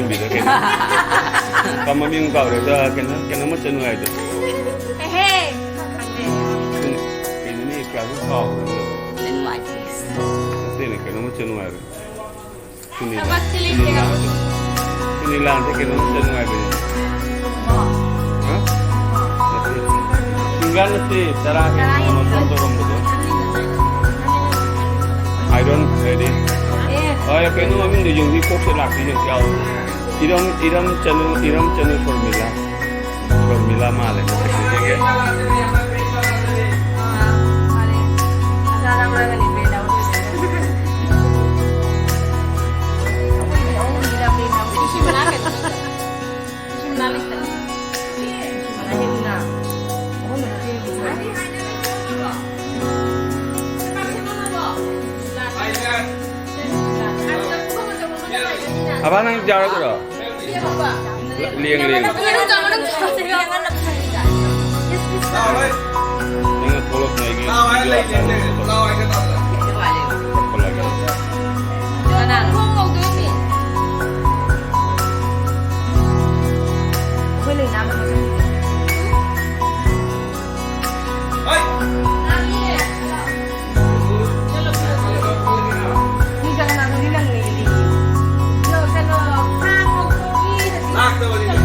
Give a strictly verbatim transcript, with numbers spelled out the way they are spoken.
ꯕꯤꯗ ꯀꯩꯅꯣ꯫ ꯀ-, ꯃꯃꯤꯡ ꯀꯥꯎꯔꯦ꯫ ꯀ-, ꯀꯩꯅꯣ, ꯀꯩꯅꯣꯝꯃ ꯆꯅꯨ ꯍꯥꯏꯗꯣ꯫ ꯍꯦꯍꯦ! ꯈꯪꯗꯦ꯫ ꯀꯩꯅꯣꯅꯦ, ꯀꯌꯥꯁꯨ ꯀꯥꯎꯈ꯭ꯔꯦ꯫ ꯅꯠꯇꯦꯅꯦ, ꯀꯩꯅꯣꯝꯃ ꯆꯅꯨ ꯍꯥꯏꯕꯅꯦ꯫ ꯁꯨꯅꯤꯂꯥ꯫ ꯊꯕꯛꯁꯤ ꯂꯩꯇꯦ꯫ ꯁꯨꯅꯤꯂꯥ꯫ ꯁꯨꯅꯤꯂꯥꯁꯦ ꯀꯩꯅꯣꯝꯇ ꯅꯨꯡꯉꯥꯏꯕꯅꯦ꯫ ꯍꯥ? ꯅꯠꯇꯦ꯫ ꯁꯤꯡꯒꯥ ꯅꯠꯇꯦ, ꯆꯔꯥ ꯍꯦꯟꯕ ꯇꯔꯥ ꯍꯦꯟꯕ ꯃꯇꯣꯟ ꯇꯧꯔꯝꯕꯗꯣ꯫ Iron lady. ꯑꯦ꯫ ꯍꯣꯏ, ꯀꯩꯅꯣ ꯃꯃꯤꯡꯗꯣ ꯌꯦꯡꯉꯨ, ꯀꯣꯛꯁꯦ ꯂꯥꯛꯇꯦ, ꯌꯦꯡꯉꯨ, ꯀꯌꯥ ꯑꯣꯏ? ꯏꯔꯝ, ꯏꯔꯝ ꯆꯅꯨ, ꯏꯔꯝ ꯆꯅꯨ ꯄꯔꯃꯤꯂꯥ꯫ ꯄꯔꯃꯤꯂꯥ ꯃꯥꯜꯂꯦ ꯃꯁꯛꯁꯦ꯫ ꯌꯦꯡꯒꯦ꯫ ꯑꯕꯥ, ꯅꯪ ꯌꯥꯎꯔꯗꯣꯏꯔꯣ? ꯂꯦꯡ, ꯂꯦꯡ꯫ ꯅꯪꯅ ꯊꯣꯛꯂꯛꯄ ꯑꯩꯒꯤ ꯂꯥꯛꯑꯣ, ꯍꯥꯏ ꯂꯩ, ꯂꯩ, ꯂꯩ꯫ ꯂꯥꯛꯑꯣ, ꯍꯥꯏꯒꯦ ꯇꯧꯕ꯫ ꯀꯅꯥꯅꯣ? ꯑꯩꯈꯣꯏ ꯂꯩꯅꯥ꯫ ꯍꯩ! ꯂꯥꯛꯇꯕꯅꯤꯅꯦ꯫